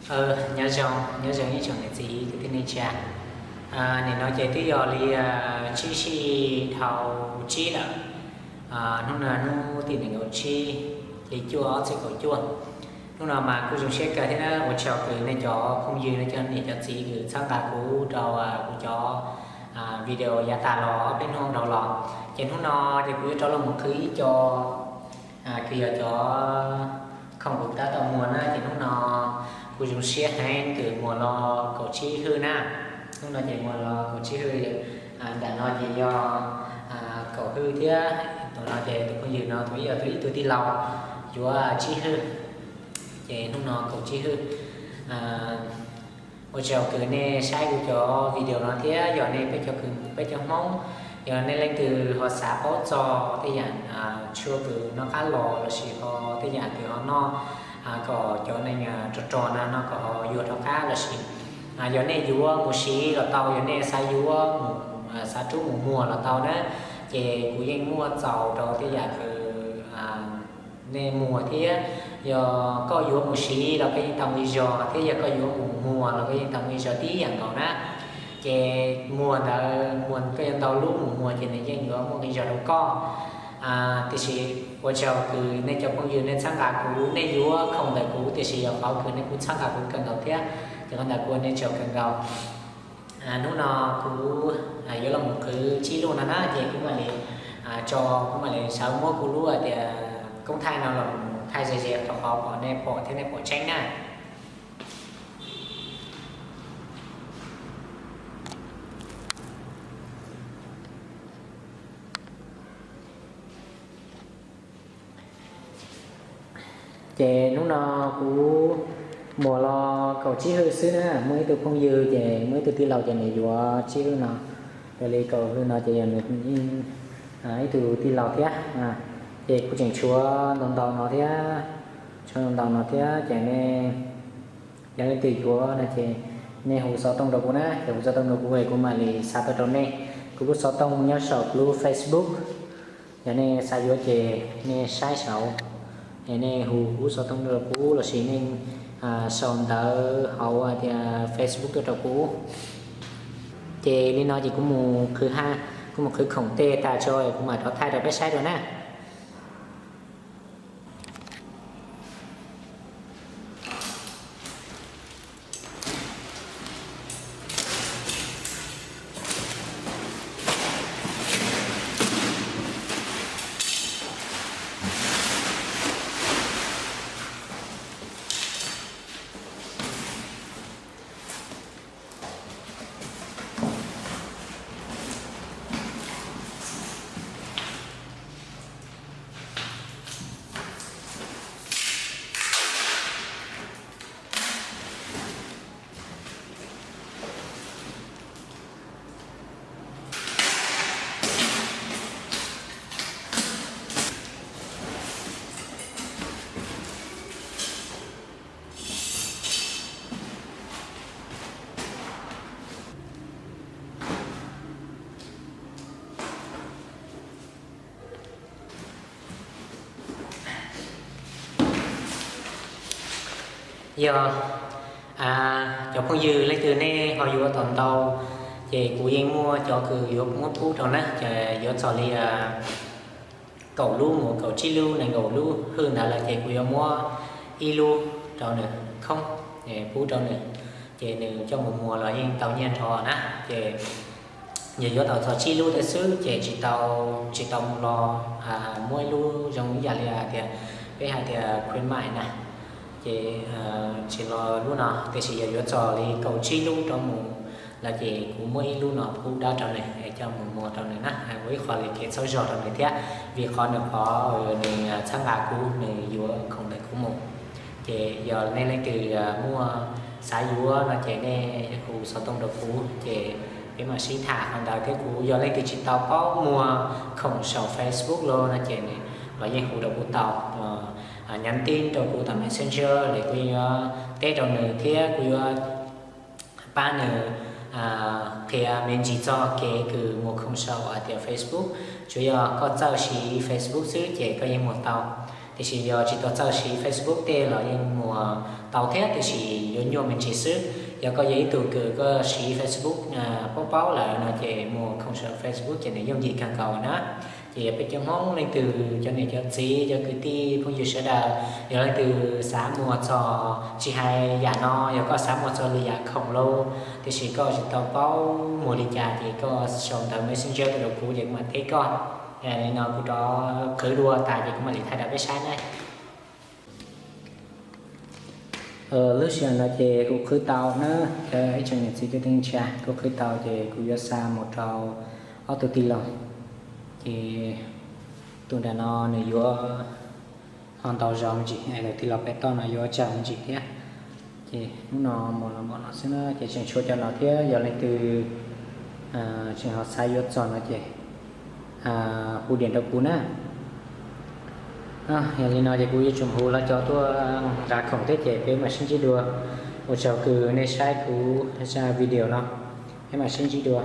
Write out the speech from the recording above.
Nyob zoo, nyob zoo ib tsoom niam txiv kwv tij neej tsa. Nim no ces twb yog li tsib sij dhau tsib lawm. Hnub no hnub tim nees nkaum tsib hli cuaj ob txhiab kaum cuaj. Hnub no mas kuj zoo siab kawg thiab na, ua tsaug kws nej cov phooj ywg, nej cov niam cov txiv kws txhawb nqa kuv rau kuv cov video yav tas los ob peb hnub dhau los. Ces hnub no ces kuv yuav rov los mus qhwv ib co kws yog cov khoom kuv tab tom muag na, ces hnub no kuv zoo siab heev kws muag los kaum tsib hwj na. Hnub no ces muag los kaum tsib hwj, nram no ces yog kaum hwj thiab. Tus no ces tus phooj ywg no tus ib yog tus ib tug tij laug yuav tsib hwj, ces hnub no kaum tsib hwj. Ua tsaug kws nej saib kuv cov video no thiab yog nej peb cov kws, peb cov Hmoob, yog nej leej twg ho xav paub txog tej yam tshuaj kws noj qab los lossis ho tej yam kws ho noj kom cov neeg rog rog na no kom ho yuag rov qab lossis yog nej yuav mus siv los tau, yog nej xav yuav, xav rub mus muag los tau na, ces kuv yeej muaj txaus rau tej yam kws nej muag thiab. Yog koj yuav mus siv los koj yeej tau nqi zog thiab, yog koj yuav mus muag los koj yeej tau nqi zog tib yam nkaus na. Ces muag ntawd, muag koj yuav ntau lub mus muag ces nws yeej yuav muaj nqi zog rau koj. Tiam sis ua tsaug kws nej cov phooj ywg nej txhawb nqa kuv, nej yuav khoom ntawm kuv, tiam sis yog qhov kws nej kuj txhawb nqa kuv kawg nkaus thiab, ces qhov ntawd kuj ua nej tsaug kawg nkaus. Hnub no kuv yuav los mus qhwv tsib lub no na, ces kuv mam li tso, kuv mam li sawv muab kuv lub hais tias koob thaij no los mus thaij ze ze rau qhov kom nej pom thiab nej pom tseeb na. Ces hnub no kuv muag los kaum tsib hwj xwb na, muaj ib tug phooj ywg ces muaj ib tug tij laug ces nws yuav tsib hwj no. Yog li kaum hwj no ces yog nws ib tug tij laug thiab. Ces kuv tseem tshuav ntau ntau no thiab, tshuav ntau ntau no thiab ces nej, yog leej twg yuav no ces nej hu xov tooj rau kuv na, ces hu xov tooj rau kuv es kuv mam li xa tuaj rau nej. Kuv lub xov tooj nyob saum kuv lub Facebook. Yog nej xav yuav ces nej saib saud, es nej hu kuv xov tooj rau kuv lossis nej sau ntawv hauv hais tias Facebook tuaj rau kuv. Ces li no ces kuv mus qhwv ha, kuv mus qhwv khoom tej tas tso kuv mam rov thaij rau peb saib dua na. Yog cov phooj ywg leej twg nej ho yuav tau ntau, ces kuv yeej muaj cov kws yuav muab pub rau na, ces yuav txog li kaum lub mus kaum tsib lub nees nkaum lub hwj ntawd lawm ces kuv yuav muab ib lub rau nws khoob, pub rau nws, ces nws coj mus muag los yeej tau nyiaj nrho na. Ces yog yuav tau txog tsib lub tej xwb ces tsis tau, tsis tau mus los muab ib lub zoo ib yam li hais tias peb hais tias khuyến mại na, ces tsis los lub no, tiam sis yog yuav txog li kaum tsib lub rov mus lawm ces kuv muab ib lub no pub dawb rau nws es coj mus muag rau nws na, ua ib qho li kev txhawb zog rau nws thiab, vim qhov nws qhov nws txhawb nqa kuv, nws yuav khoom ntawm kuv mus. Ces yog nej leej twg muaj xav yuav no ces nej hu xov tooj rau kuv ces peb mam sib tham qhov ntawd thiab. Kuv yog leej twg tsis tau paub muag khoom saum Facebook los no ces nws los yeej hu rau kuv tau, nhắn tin rau kuv tom Messenger los kuv yeej yuav teb rau nws thiab kuv yuav pab nws qhia me ntsis txog kev kws muag khoom saum hais tias Facebook. Tsuas yog koj txawj siv Facebook xwb ces koj yeej muag tau. Tiam sis yog tsis tau txawj siv Facebook tej los yeej muag tau thiab, tiam sis yuav nyuaj me ntsis xwb. Yog koj yog ib tug kws koj siv Facebook paub paub lawm no ces muag khoom saum Facebook ces nws yooj yim kawg nkaus na. Ces yog peb cov Hmoob leej twg, cov niam cov txiv, cov kwv tij phooj ywg sawv daws, yog leej twg xav muag txog tsis hais yam no, yog koj xav muag txog lwm yam khoom lauj, tiam sis koj tsis tau paub muag li cas ces koj sau ntawv Messenger tuaj rau kuv ces kuv mam teb koj. Li no kuv rov qhwv dua tas ces kuv mam li thaij rau peb saib na. Lub sij hawm no ces kuv qhwv tau na, cov ib tsoom niam txiv kwv tij neej tsa, kuv qhwv tau ces kuv yuav xa mus rau ob tug tij laug. Ces tus nram no nws yuav ho ntau zog me ntsis, tus tij laug pem toj no yuav tsawg me ntsis thiab. Ces hnub no mus los npaum no xwb na, ces tseem tshuav cov no thiab, yog leej twg tseem ho xav yuav txog no ces hu diam rau kuv na. Yog li no ces kuv yuav tsum hu lawv cov tuaj nqa khoom thiab ces peb mam sib ntsib dua. Ua tsaug kws nej saib kuv zaj video no, peb mam sib ntsib dua.